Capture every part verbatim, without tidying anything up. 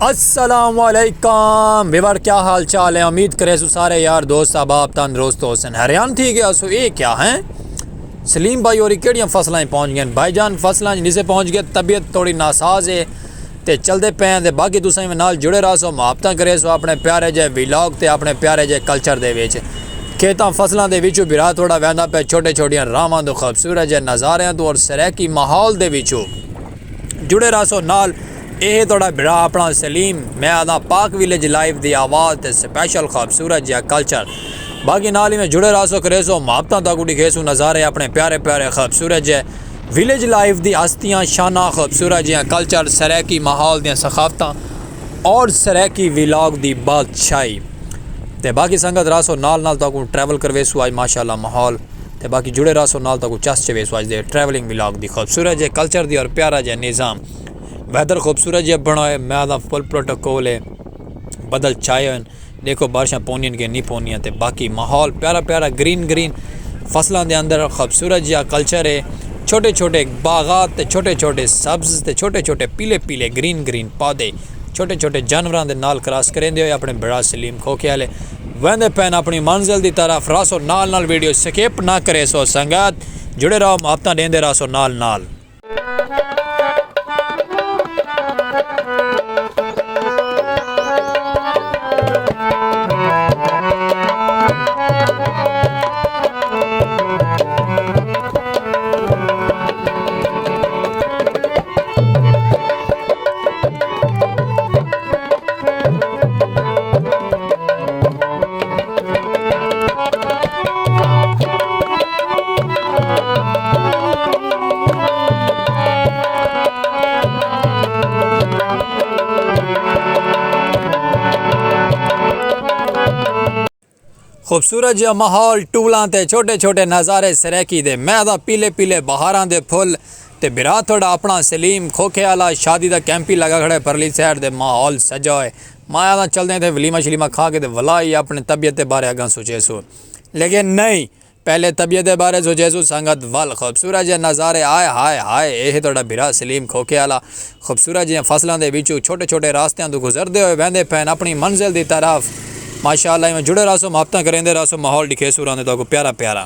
السلام علیکم ویور، کیا حال چال ہے؟ امید کریسوں سارے یار دوست احباب تندرست ہوسن۔ حیران تھی گیا سو، اے کیا ہیں؟ سلیم بھائی ہوری کیڑیاں فصلاں پہنچ گئے؟ بھائی جان، فصلاں جی نیسے پہنچ گئے، طبیعت تھوڑی ناساز ہے تے چلدے پئے ہیں۔ تے باقی تساں نال جڑے رہسو، محبتاں کریسو اپنے پیارے جے ولاگ تے اپنے پیارے جے کلچر دے وچ۔ کھیتاں فصلاں دے وچوں بھرا تھوڑا ویندا پئے چھوٹے چھوٹیاں راہواں توں، خوبصورت جے نظاریاں توں اور سرائیکی ماحول دے وچوں۔ جڑے رہسو نال۔ اے ہے تہاڈا بھرا اپنا سلیم۔ میں آہداں پاک ویلیج لائف دی آواز تے سپیشل خوبصورت جیہا کلچر۔ باقی نال ہی میں جڑے رہسو، کریسو محبتاں، تہاکوں ڈکھیسوں نظارے اپنے پیارے پیارے خوبصورت جے ویلیج لائف دی ہستیاں، شاناں، خوبصورت جیہاں کلچر، سرائیکی ماحول دیاں ثقافتاں اور سرائیکی ولاگ دی بادشاہی۔ تے باقی سنگت رہسو نال نال، تہاکوں ٹریول کرویسوں اج ماشاءاللہ ماحول۔ تے باقی جڑے رہسو نال، تہاکوں چس چویسوں اج دے ٹریولنگ ولاگ دی خوبصورت جے کلچر دی اور پیارا جے نظام۔ ویدر خوبصورت جے بنڑا ہوئے، میں آہداں فل پروٹوکول ہے۔ بدل چھائے ہوئے ہن، ڈیکھو بارشاں پونیاں کہ نہیں پونیاں۔ تے باقی ماحول پیارا پیارا، گرین گرین فصلاں دے اندر خوبصورت جیہا کلچر ہے۔ چھوٹے چھوٹے باغات تے چھوٹے چھوٹے سبز تے چھوٹے چھوٹے پیلے پیلے گرین گرین پودے چھوٹے چھوٹے جانوراں دے نال کراس کریندے ہوئے اپنے بھرا سلیم کھوکھے آلے ویندے پئے ہن اپنی منزل دی طرف۔ رہسو نال نال، ویڈیو سکپ نہ کریسو سنگت، جڑے رہو، محبتاں ڈیندے رہسو نال نال۔ خوبصورت جیہا ماحول، ٹولاں تے چھوٹے چھوٹے نظارے سرائیکی دے، میں آہداں پیلے پیلے بہاراں دے پھل۔ تے بھرا تہاڈا اپنا سلیم کھوکھے آلا، شادی دا کیمپ ہی لگا کھڑا ہے پرلی سائیڈ تے ماحول سجا ہوئے۔ میں آہداں چلدے تے ولیمہ شلیمہ کھا کے تے ولا ہی اپنی طبیعت دے بارے اگاں سوچیسوں، لیکن نہیں، پہلے طبیعت دے بارے سوچیسوں سنگت۔ ول خوبصورت جے نظارے، آئے ہائے ہائے، اے ہے تہاڈا بھرا سلیم کھوکھے آلا۔ خوبصورت جیاں فصلاں دے وچوں چھوٹے چھوٹے راستیاں توں گزردے ہوئے ویندے پئے ہن اپنی منزل دی طرف۔ ماشاءاللہ، ایویں جڑے رہسو، محبتاں کریندے رہسو، ماحول ڈکھیسوں رہندے تہاکوں پیارا پیارا۔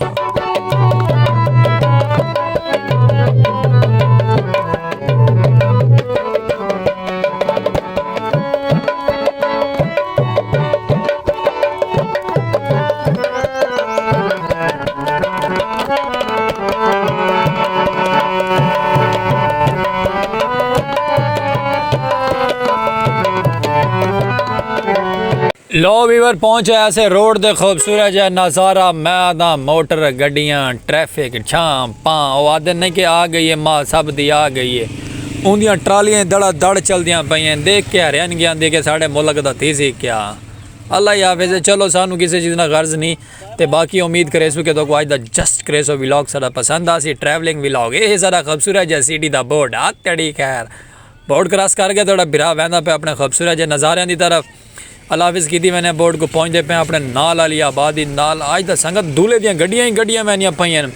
لو ویور، پہنچ آئے اسے روڈ دے، خوبصورت جا نظارہ، میں آہداں موٹر، گڈیاں، ٹریفک، چھاں پاں، او آہدے نہیں کہ آ گئی ہے، ماں سب دی آ گئی ہے۔ اوندیاں ٹرالیاں دڑا دڑ چلدیاں پئیاں، دیکھ کے حیرانگی آندی کہ ساڈے ملک دا تھیسی کیا۔ اللہ ہی حافظ ہے، چلو سانوں کسے چیز نال غرض نہیں۔ تے باقی امید کریسوں کہ تہاکوں اج دا جسٹ کریسو ولاگ ساڈا پسند آسی، ٹریولنگ ولاگ۔ اے ہے ساڈا خوبصورت جا سٹی دا بورڈ، آ تیڈی خیر۔ بورڈ کراس کر کے تہاڈا بھرا ویندا پیا اپنے خوبصورت جے نظاریاں دی طرف۔ اللہ حافظ کیتی ویندے، بورڈ کوں پہنچدے پئے اپنے نال آلی آبادی نال۔ اج تاں سنگت دولھے دیاں گڈیاں ہی گڈیاں ویندیاں پئیاں ہن۔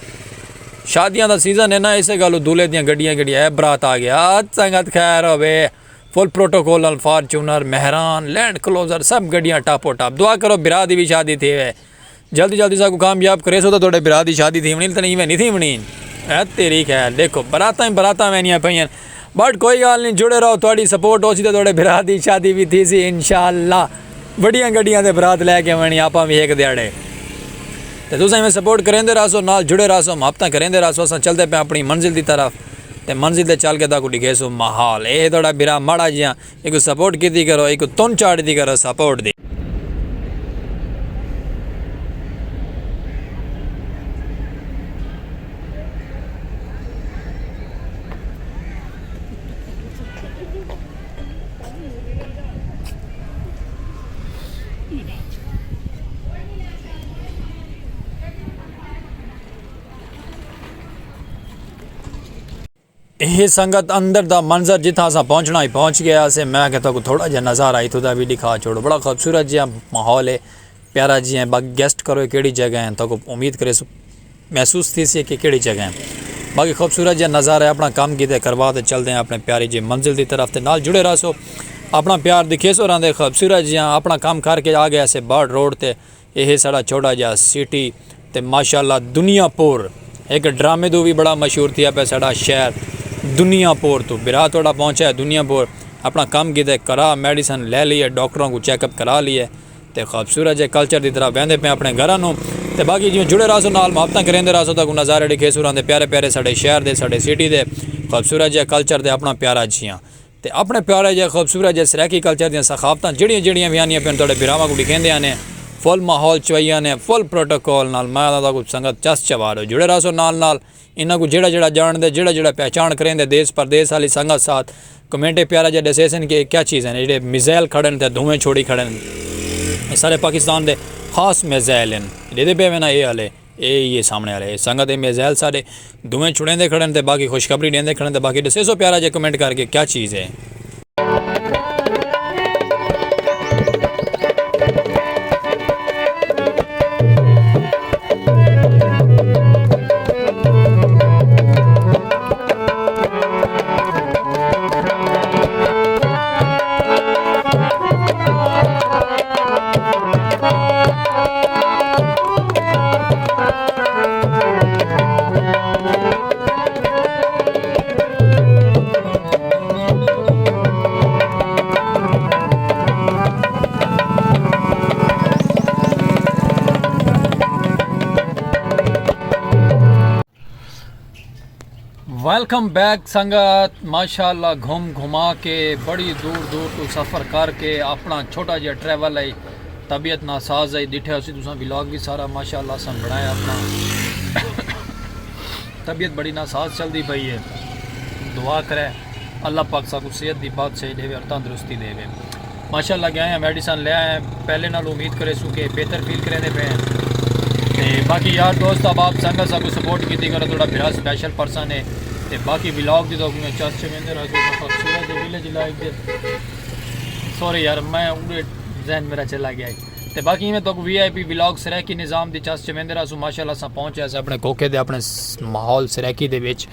شادیاں دا سیزن ہے نا، اسے گالوں دولھے دیاں گڈیاں گڈیاں۔ اے برات آ گیا، سنگت خیر ہووے۔ فل پروٹوکول نال فارچونر، مہران، لینڈ کلوزر، سب گڈیاں ٹاپو ٹاپ۔ دعا کرو بھرا دی وی شادی تھیوے۔ جلدی جلدی ساکوں کامیاب کریسو تاں تہاڈے بھرا دی شادی تھیونی، تے ایویں نہیں تھیونی۔ اے تیری خیر، ڈیکھو براتاں ہی براتاں ویندیاں پئیاں۔ بٹ کوئی گالھ نہیں، جڑے رہو، تہاڈی سپورٹ ہوسی تاں تہاڈے بھرا دی شادی وی تھیسی انشاءاللہ۔ وڈیاں گڈیاں تے برات لے کے آونی آپاں وی ہک دیہاڑے۔ تے تساں ایویں سپورٹ کریندے رہسو، نال جڑے رہسو، محبتاں کریندے رہسو، اساں چلدے پئے اپنی منزل دی طرف۔ تے منزل تے چل کے تہاکوں ڈکھیسوں ماحول۔ اے ہے تہاڈا بھرا ماڑا جیاں ایکوں سپورٹ کیتی کرو، ایکوں تن چاڑھدی کرو سپورٹ دی۔ اے سنگت اندر دا منظر، جتھاں اساں پہنچنا ہی پہنچ گئے ہاسے۔ میں آکھیا تہاکوں تھوڑا جیہا نظارہ اتھوں دا وی ڈکھا چھوڑوں۔ بڑا خوبصورت جیہا ماحول ہے، پیارا جیہا ہے۔ باقی گیسٹ کرو اے کیڑھی جگہ ہے، تہاکوں امید کریسوں محسوس تھیسی کہ کیڑھی جگہ ہے۔ باقی خوبصورت جیہا نظارہ ہے، اپنا کم کیتے کروا تے چلدے ہیں اپنے پیاری جیہی منزل دی طرف، تے نال جڑے رہسو۔ اپݨا پیار ݙکھیسو راہندے خوبصورت جیہاں۔ اپݨا کم کر کے آ ڳئے سے برڈ روڈ تے۔ ایہ ہے ساݙا چھوٹا جیہا سٹی۔ تے ماشاءاللہ دنیا پور ہک ڈرامے دو وی بڑا مشہور تھیا پیا ساݙا شہر دنیا پور توں۔ بھرا تہاݙا پہنچا ہے دنیا پور، اپݨا کم کیتے، کرا میڈیسن لے لئی ہے، ڈاکٹراں کوں چیک اپ کرا لئی ہے۔ تے خوبصورت جے کلچر دی طرف ویندے پئے اپݨے گھراں نوں۔ تے باقی جیوں جڑے رہسو نال، محبتاں کریندے رہسو، تہاکوں نظارے ݙکھیسوں راہندے پیارے پیارے ساݙے شہر دے، ساݙے سٹی دے، خوبصورت جے کلچر تے اپݨا پیارا جیہاں۔ تے اپݨے پیارے جے خوبصورت جے سرائیکی کلچر دیاں ثقافتاں جیڑھیاں جیڑھیاں وی آندیاں پئین تہاݙے بھراواں کوں ݙکھیندے آنے، فل ماحول چوائی آنے، فل پروٹوکول نال۔ میں آہداں تہاکوں سنگت چس چوا ݙیو، جڑے رہسو نال نال۔ انہاں کوں جیڑھا جیڑھا ڄاݨدے، جیڑھا جیڑھا پہچاݨ کریندے دیس پردیس آلی سنگت ساتھ کمنٹیں پیارا جیہا ݙسیسن کہ اے کیا چیز ہن، اے جیڑھے میزائل کھڑن تے دھوئیں چھوڑی کھڑن۔ اے سارے پاکستان دے خاص میزائل ہن۔ ݙیہدے پئے وینا اے آلے، اے ایہے سامݨے آلے۔ اے سنگت اے میزائل سارے دھوئیں چھڑیندے کھڑن تے باقی خوشخبری ݙیندے کھڑن تے باقی ݙسیسو پیارا جیہا کمنٹ کر کے کیا چیز ہے۔ ویلکم بیک سنگت، ماشاءاللہ گھم گھما کے بڑی دور دور توں سفر کر کے اپݨا چھوٹا جیہا ٹریول ہے، طبیعت ناساز ہے، ݙٹھے ہوسی تساں ولاگ وی سارا ماشاءاللہ اساں بݨایا اپݨا۔ طبیعت بڑی ناساز چلدی پئی ہے، دعا کرے اللہ پاک ساکوں صحت دی بادشاہی ݙیوے اور تندرستی ݙیوے۔ ماشاءاللہ ڳئے ہیں میڈیسن لے آئے ہیں، پہلے نال امید کریسوں کہ بہتر فیل کریندے پئے ہیں۔ تے باقی یار دوست احباب سنگت ساکوں سپورٹ کیتی کرو، تہاݙا بھرا سپیشل پرسن ہے۔ تے باقی ولاگ دی تہاکوں میں چس چویندے رہسوں، خوبصورت جے ویلیج لائف دے۔ سوری یار، میں اُڑے ذہن میرا چلا ڳیا ہے۔ تے باقی میں تہاکوں وی آئی پی ولاگ سرائیکی نظام دی چس چویندے رہسوں۔ ماشاءاللہ اساں پہنچ آئے سے اپݨے کھوکھے دے، اپݨے س-، ماحول سرائیکی دے وچ۔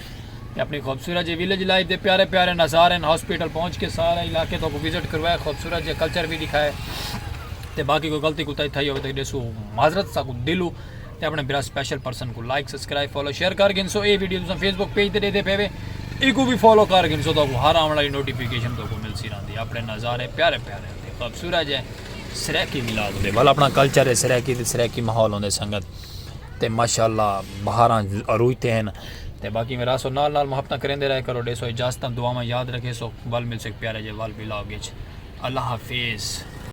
تے اپݨی خوبصورت جی ویلیج لائف دے پیارے پیارے نظارے ہن۔ ہاسپٹل پہنچ کے سارا علاقے تہاکوں وزٹ کروایا، خوبصورت جے کلچر وی ݙکھایا۔ تے باقی کوئی غلطی کوتاہی تھئی ہووے تے ݙیسو معذرت ساکوں دلوں۔ تے اپݨے بھرا سپیشل پرسن کوں لائک، سبسکرائب، فالو، شیئر کر گھنسو۔ اے ویڈیو تساں فیس بک پیج تے ݙیہدے پئے وے، ایکوں وی فالو کر گھنسو، تہاکوں ہر آوݨ والی نوٹیفیکیشن تہاکوں ملسی رہندی۔ اپݨے نظارے پیارے پیارے تے خوبصورت جے سرائیکی ولاگ دے ول، اپݨا کلچر ہے سرائیکی تے سرائیکی ماحول ہوندے سنگت۔ تے ماشاءاللہ بہاراں عروج تے ہن۔ تے باقی میں رہسو نال نال، محبتاں کریندے رہے کرو، ݙیسو اجازتاں، دعاواں یاد رکھیسو، ول ملسوں ہک پیارے جے ول ولاگ اچ۔ اللہ حافظ۔